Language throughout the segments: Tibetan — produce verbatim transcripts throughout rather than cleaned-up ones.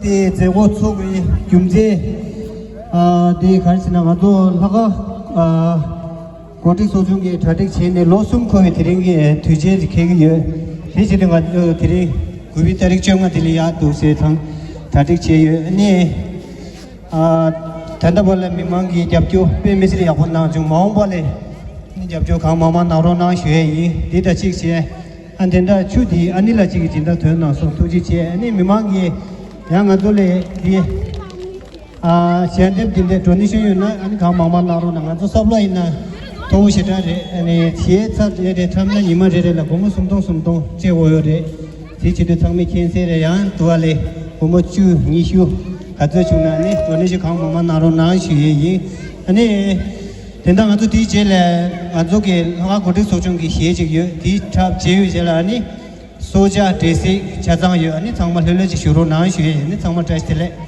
དེ་མཛད་སྒོ་ཚོགས་པའི་རྒྱུ་མཚན། ཨ། དེ་ག་རེ་ཟེར་ན། ང་ཚོ་ལྷག་དཀར། ཨ། གོ་སྒྲིག་ཚོགས་ཆུང་གིས་གྲ་སྒྲིག་བྱས་ནས་ལོ་གསུམ་འཁོར་བའི་དེ་རིང་གི་དུས་ཆེན་དེ་འཁེལ་གྱི་ཡོད། དེ་བྱས་ཏེ་ང་ཚོ་དེ་རིང་དགུ་པའི་ཏ་རིག་བཅོ་ལྔ་དེ་ལ་ཡར་འདུག་སེ་དང་གྲ་སྒྲིག་བྱས་ཡོད། ཨ་ནི། ཨ། ད་ལྟ་བར་ལ་མི་མང་གི་རྒྱབ་སྐྱོར་དཔེ་མི་སྲིད་ཡག་པོ་གནང་བྱུང་། མ་འོངས་པ་ལ་རྒྱབ་སྐྱོར་གང་མང་མང་གནང་རོགས་གནང་ཞུ་ཡས་ཡིན། འདི་དང་གཅིག་བྱས། ཨ། དེ་འདྲ་ཆུ་དེ་ཨ་ནི་ལགས་གཅིག་གིས་སྦྱིན་བདག་ཐོན་གནང་སོང་། ཐུགས་རྗེ་ཆེ། ཨ་ནི་མི་མང་གིས་ཡང་ང་ཚོ་ལ་དེ། ཨ། ཞལ་འདེབས་དེ་འདྲ་ཌོ་ནེ་ཤན་ཡོད་ན་ཨ་ནི་གང་མང་མང་གནང་རོགས་གནང་། ང་ཚོ་སབ་ལའི་ཡིན་ན་མཐོ་བོ་ཞེ་དྲག་རེད། ཨ་ནི་བྱས་ཚར་རེ་རེ་འཁྲབ་ན་ཉི་མ་རེ་རེ་ལ་སྒོར་མོ་སུམ་སྟོང་སུམ་སྟོང་སྤྲད་དགོས་ཡོད་རེད། དེ་བྱེད་དུས་ཚང་མས་མཁྱེན་གསལ་རེད། ཡང་དུ་བ་ལས་སྒོར་མོ་བཅུ་ཉི་ཤུ་ག་ཚོད་བྱུང་ན་ཨ་ནི་ཌོ་ནེ་ཤན་གང་མང་མང་གནང་རོགས་གནང་ཞུ་ཡས་ཡིན། ཨ་ནི། དེ་འདྲ་ང་ཚོ་དེའི་རྗེས་ལ་ང་ཚོ་གི་ལྷག་དཀར་གོ་སྒྲིག་ཚོགས་ཆུང་གི་གཞས་ཅིག་ཡོད། དེའི་འཁྲབ་བྱས་ཡོད། རྗེས་ལ་ཨ་ནི་གསོལ་ཇ་འབྲས་སིལ་ཆ་ཚང་ཡོད། ཨ་ནི་ཚང་མ་ལྷོད་ལྷོད་ཅིག་བཞུགས་རོགས་གནང་ཞུ་ཡས་ཡིན། ཨ་ནི་ཚང་མ་བཀྲ་ཤིས་བདེ་ལེགས།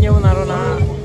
མཉེས་པོ་གནང་རོགས་གནང་།